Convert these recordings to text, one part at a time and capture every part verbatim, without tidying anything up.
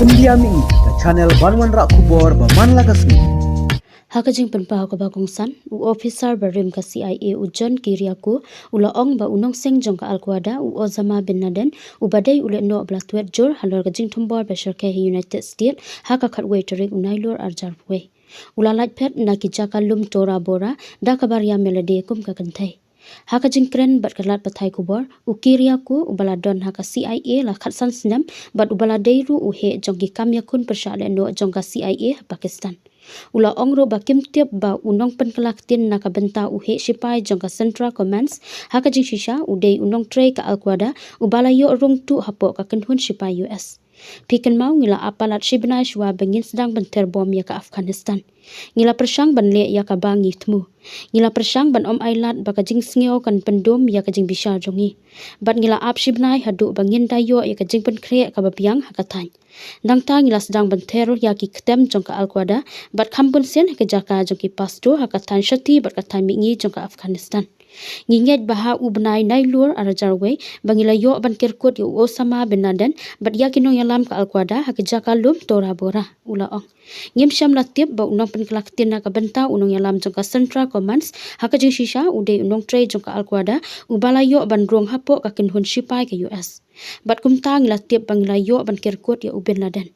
India Mih, ka channel ban wanrah khubor ba man la ka sngi. Ha ka jingpynpaw kaba kongsan, u officer barim ka C I A u John Kiriakou u la ong ba u nongseng jong ka Al Qaeda u Osama bin Laden, u ba dei u lehnoh ba la tuid jur halor ka jingthombor ba shyrkhei ha United States ha ka khatwei tarik u Nailur arhajar arphew wei. U la lait phet na ki jaka lum Tora Bora da kaba riam ïa lade kum ka kynthei. Ha ka jingkren bad ki lad pathai khubor, u Kiriakou u ba la don ha ka C I A la khatsan snem bad u ba la dei ruh u heh jong ki kam ïakhun pyrshah lehnoh jong ka C I A ha Pakistan. U la ong ruh ba kim tip ba u nongpynkylla ktien na ka bynta u heh shipai jong ka Central Command ha ka jingshisha u dei u nongtrei ka Al Qaeda u ba la ïoh rung tuh hapoh ka kynhun shipai U S. Phi kynmaw, ngi la ap palat shi bnai shuwa ba ngin sdang ban ther bom ïa ka Afghanistan. Ngi la pyrshang ban leh ïa kaba ngi thmu. Ngi la pyrshang ban ym ailad ba ka jingsngew kan pyndum ïa ka jingbishar jong ngi. Bad ngi la ap shi bnai haduh ba ngin da ïoh ïa ka jingpynkhreh kaba biang ha ka thaiñ. Nangta ngi la sdang ban ther ïa ki ktem jong ka Al Qaeda bad kham bun sien ha ka jaka jong ki Pashto ha ka thaiñ Shati bad ka thaiñ mihngi jong ka Afghanistan. Ngi ngeit ba ha u bnai Nailur arhajar arphew wei ba ngi la ïoh ban kerkut ïa u Osama bin Laden bad ïa ki nongïalam ka Al Qaeda ha ka jaka lum Tora Bora, u la ong. Ngim shym la tip ba u nongpynkylla ktien na ka bynta u nongïalam jong ka Central Command ha ka jingshisha u dei u nongtrei jong ka Al Qaeda u ba la ïoh ban rung hapoh ka kynhun shipai ka U S. Bad kumta ngi la tip ba ngi la ïoh ban kerkut ïa u bin Laden.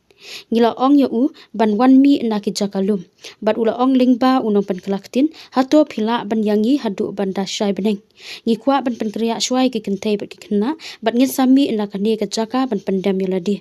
Ngi la ong ïa u ban wan mih na ki jaka lum. Bad u la ong lyngba u nongpynkylla ktien, hato phi lah ban ïa ngi haduh ban da shai bneng. Ngi kwah ban pynkhreh shuwa ïa ki kynthei bad ki khynnah, bad ngin sa mih na kane ka jaka ban pyndem ïa lade.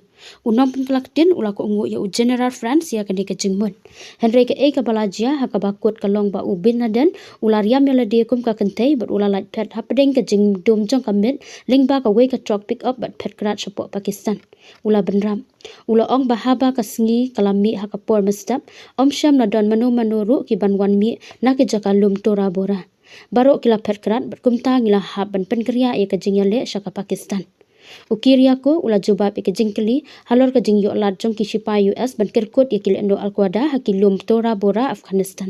U nongpynkylla ktien u la kohnguh ïa u General France ïa kane ka jingmut. Hynrei kaei kaba la jia ha kaba kut ka long ba u bin Laden u la riam ïa lade kum ka kynthei bad u la lait phet hapdeng ka jingdum jong ka miet lyngba kawei ka trok pick up bad phet krad shapoh Pakistan. U la bynrap. U la ong ba haba ka sngi ka la mih ha ka por mynstep, ym shym la don mano mano ruh ki ban wan mih na ki jaka lum Tora Bora. Baroh ki la phet krad bad kumta ngi la hap ban pynkhreh ïa ka jingïaleh sha ka Pakistan. U Kiriakou u la jubab ïa ka jingkylli halor ka jingïoh lad jong ki shipai U S ban kerkut ïa ki lehnoh Al Qaeda ha ki lum Tora Bora Afghanistan.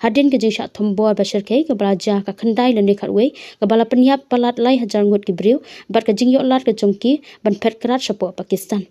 Hadien ka jingshah thombor ba shyrkhei kaba la jia ha ka khyndai lane khatwei kaba la pynïap palat lai hajar ngut ki briew bad ka jingïoh lad ka jong ki ban phet krad shapoh Pakistan.